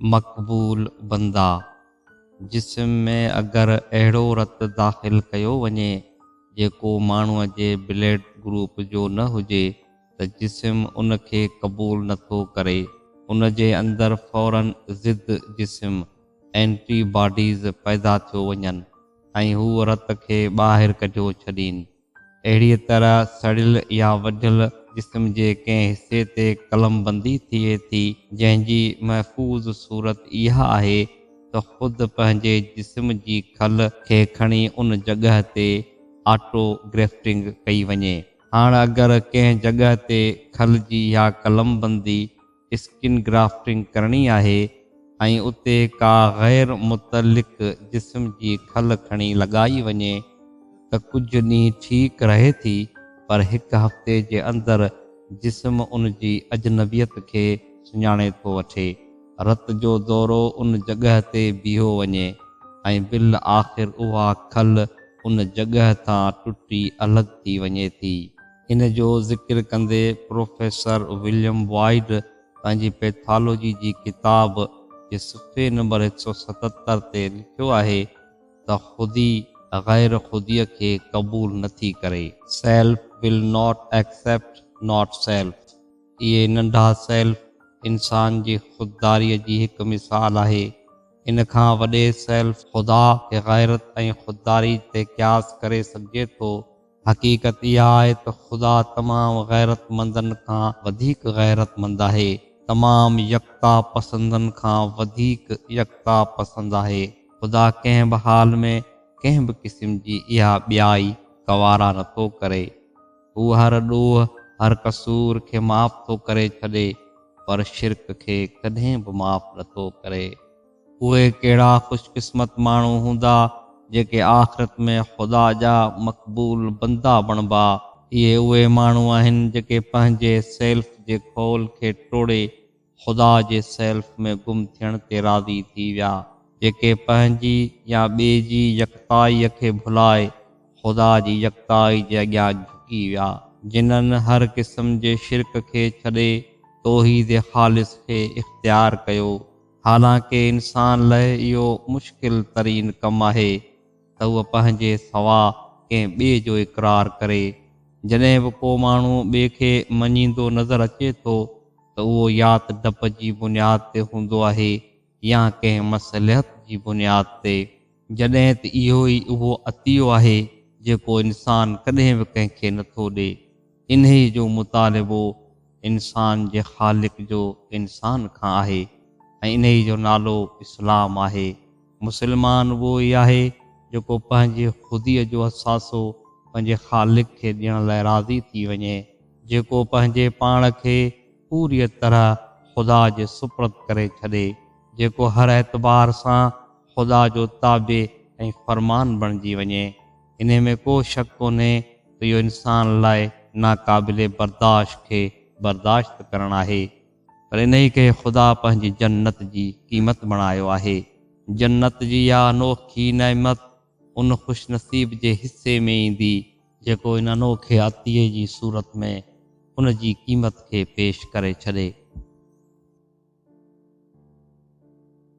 مقبول بندا، جسم ۾ اگر اهڙو رت داخل ڪيو وڃي، جيڪو ماڻهوء جي بلڊ گروپ جو نه هجي ته جسم ان کي قبول نه ٿو ڪري. ان جي اندر فوراً ضد جسم، اينٽي باڊيز، پيدا ٿيو وڃن ۽ هو رت کي ٻاهر ڪڍيو ڇڏين. اهڙيء طرح سڙيل يا وڍيل جسم جي ڪنهن حصي تي قلمبندي ٿئي ٿي، جنهن جي محفوظ صورت اها آهي ته خود پنهنجي جسم جي کل کي کڻي ان جڳهه تي آٽو گريفٽنگ ڪئي وڃي. هاڻ اگر ڪنهن جڳهه تي کل جي اها قلمبندي اسڪن گرافٽنگ ڪرڻي آهي ۽ اتي ڪا غير متعلق جسم جي کل کڻي لڳائي وڃي ته ڪجهه ڏينهن ٺيڪ رهي ٿي پر هڪ هفتي جي اندر جسم ان جي اجنبيت کي سڃاڻي ٿو وٺي. رت جو دورو ان جڳهه تي بيهو وڃي ۽ بالآخر اها کل ان جڳهه تان ٽٽي الڳ ٿي وڃي ٿي. ان جو ذڪر ڪندي پروفيسر وليم بوائڊ پنهنجي پيٿالوجي جي ڪتاب جي صفحي نمبر 177 تي لکيو آهي ته خودي غير خوديء کي قبول نه ٿي ڪري. Self will not accept not self. اهي ننڍا سيلف انسان جي خودداريء جي هڪ مثال آهي. ان کان وڏي سيلف خدا کي غيرت ۽ خودداري تي قياس ڪري سگهجي ٿو. حقيقت اها آهي ته خدا تمام غيرتمندن کان وڌيڪ غيرتمند آهي، تمام يڪتا پسندن کان وڌيڪ يڪتا پسند آهي. خدا ڪنهن به حال ۾ ڪنهن به قسم جي اها ٻيائي گوارا نه ٿو ڪري. هو هر ڏوهه، هر قصور کي معاف ٿو ڪري ڇڏي، پر شرڪ کي ڪڏهن به معاف نه ٿو ڪري. اهي ڪهڙا خوش قسمت ماڻهو هوندا جيڪي آخرت ۾ خدا جا مقبول بندا بڻبا. اهي اهي ماڻهو آهن جيڪي پنهنجي سيلف جي خول کي ٽوڙي خدا جي سيلف ۾ گم ٿيڻ تي راضي ٿي ويا، جيڪي پنهنجي يا ٻئي جي يڪتائيء کي ڀلائي خدا جي يڪتائي جي اڳيان جهڪي ويا، جنن هر قسم جي شرڪ کي ڇڏي توحيد خالص کي اختيار ڪيو. حالانڪه انسان لئه اهو مشڪل ترين ڪم آهي ته هو پنهنجي سوا ڪنهن ٻئي جو اقرار ڪري. جڏهن به ڪو ماڻهو ٻئي کي مڃيندو نظر اچي ٿو ته اهو يا ته ڊپ جي بنياد تي هوندو آهي يا ڪنهن مصلحت جي بنياد تي. جڏهن ته اهو ئي اهو عطيو آهي جيڪو انسان ڪڏهن به ڪنهن کي نٿو ڏئي. انهيء جو مطالبو انسان جي خالق جو انسان کان آهي ۽ انهيء جو نالو اسلام آهي. مسلمان اهو ئي آهي جيڪو پنهنجي خوديء جو اثاثو پنهنجي خالق کي ڏيڻ لاء راضي ٿي وڃي، جيڪو پنهنجي پاڻ کي پوريء طرح خدا جي سپرد ڪري ڇڏي، جيڪو هر اعتبار سان خدا جو تابع ۽ فرمان بڻجي وڃي. انهي ۾ ڪو شڪ ڪونهي ته اهو انسان لاء ناقابل برداشت کي برداشت ڪرڻ آهي، پر انهي کي خدا پنهنجي جنت جي قيمت بڻايو آهي. جنت جي اها انوکي نعمت ان خوشنصيب جي حصي ۾ ايندي، جيڪو ان انوکي عطيي جي صورت ۾ ان جي قيمت کي پيش ڪري ڇڏي.